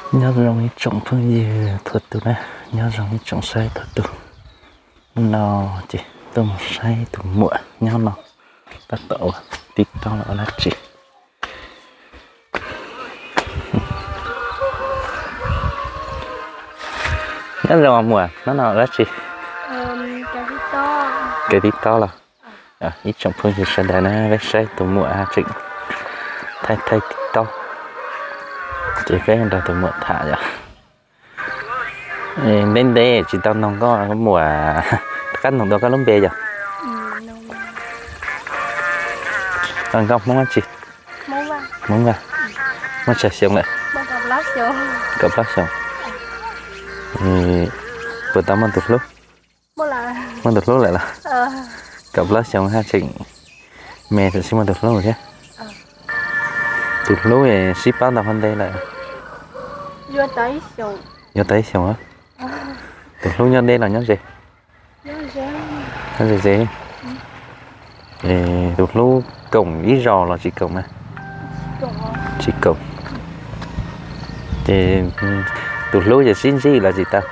Nyob zoo ib tsoom phooj ywg txhua tus na, nyob zoo ib tsoom saib txhua tus. Hnub no ces tuaj mus saib tus muam nyob no, tab tom tib tob los ua dab tsi. Nyob zoo muam, hnub no ua dab tsi? Kaw tib tob los. Ib tsoom phooj ywg sawv daws na, peb saib tus muam tseem thaij thaij tib tob, ces peb nrog tus muam tham yom. Ntev ntev tsis tau noog koj muam, qab noog dua koj lub npe yom? Koj Hmoob dab tsi? Hmoob Vaj. Muaj tsawg xyoo lawm? Kaum plaub xyoo. Puas tau muaj tus hlub? Muaj tus hlub lawm los? Kaum plaub xyoo haj tseem me tseem sib muaj tus hlub thiab. Tus hlub sib paub ntau qhov ntev lawm? Yuav tau ib xyoos. Tus hlub nyob deb los nyob ze? Nyob ze ze. Tus hlub koom ib zos los tsis koom na? Tsis koom. Ces tus hlub yog sib ntsib los tsis tau?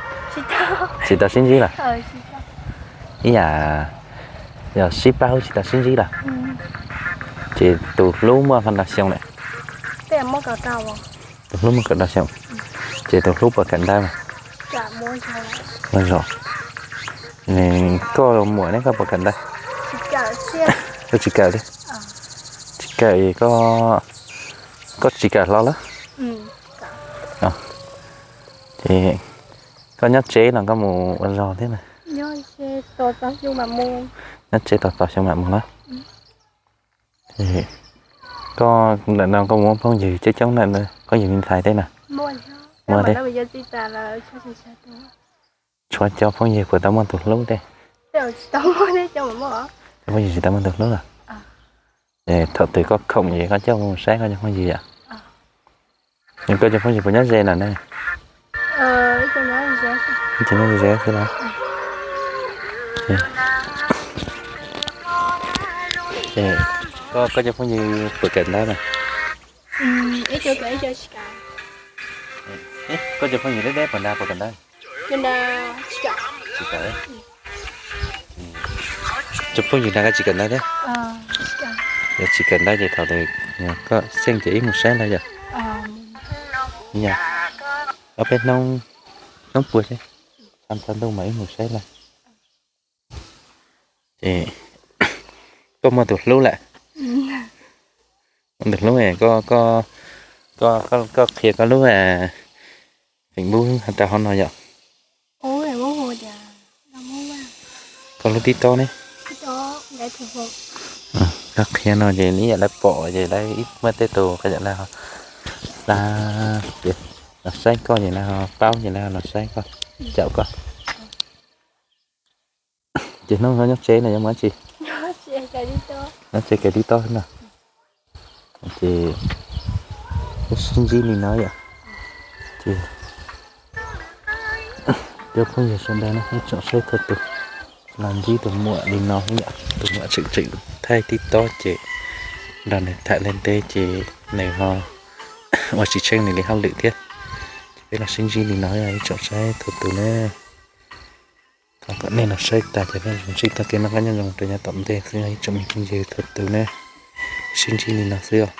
Tsis tau sib ntsib los? Ib yam yog sib pab hub tsis tau sib ntsib los? Ces tus hlub muaj qhov no xyoo lawm? Tus hlub muaj kaum rau xyoo. Ces tus hlub puas kawm ntawv? Koj muam ne, koj puas kawm ntawv? Koj tsis kawm li? Tsis kawm, koj tsis kawm hlo lawm? Ces koj nyob tsev los koj mus ua zog thiab na? Nyob tsev tos txog xyoo mam mus los? Koj ntawm no koj muaj phooj ywg coob coob na, phooj ywg me ntxhais tej na? Muaj thiab. Tshuav cov phooj ywg puas tau muaj tus hlub tej? Phooj ywg tsis tau muaj tus hlub los? Thaum twg koj khoom ces koj coj mus saib koj cov phooj ywg yom? Koj cov phooj ywg puas nyob ze lawm ne? Ib co nyob ze xwb los? Koj cov phooj yw puas kawm ntawv na? Koj cov phooj ywg deb deb puas nrag puas kawm ntawv? Tsis kawm. Cov phooj ywg nrag koj tsis kawm ntawv thiab? Yog tsis kawm ntawv ces thaum twg koj xyeej ces ib mus saib lawv yom? Ob peb hnub, hnub puas seb, txog ntuj mas ib mus saib lawv. Ces koj muaj tus hlub lawm? Muaj tus hlub, koj qhia koj lub Facebook rau hauv no yom? Koj lub tib tob ne? Koj qhia no ces ib yam lawv pom ces lawv ib muaj tej tus qhia yam lawv ho xa, ces los saib koj ces lawv ho paub ces lawv ho los saib koj, caum koj. Ces hnub no nyob tsev no yuav mus dab tsi? Nyob tsev kaw tib tob no. Ces wb sib ntsib li no yom. Ces cov phooj ywg sawv daws no ib tsoom saib txhua tus, los ntsib tus muam li no yom, tus muam tseem tseem thaij tib tob ces nrog nws tham ntev ntev ces nws ho ua tsis tsheej nws li hauj lwm thiab. Ces peb los sib ntsib li no ib tsoom saib txhua tus na. Thov kom nej los saib tas ces nej zoo siab tag kev noj qab nyob zoo rau yav tom ntej xwb ib tsoom me phooj ywg txhua tus na. Sib ntsib li no xwb os.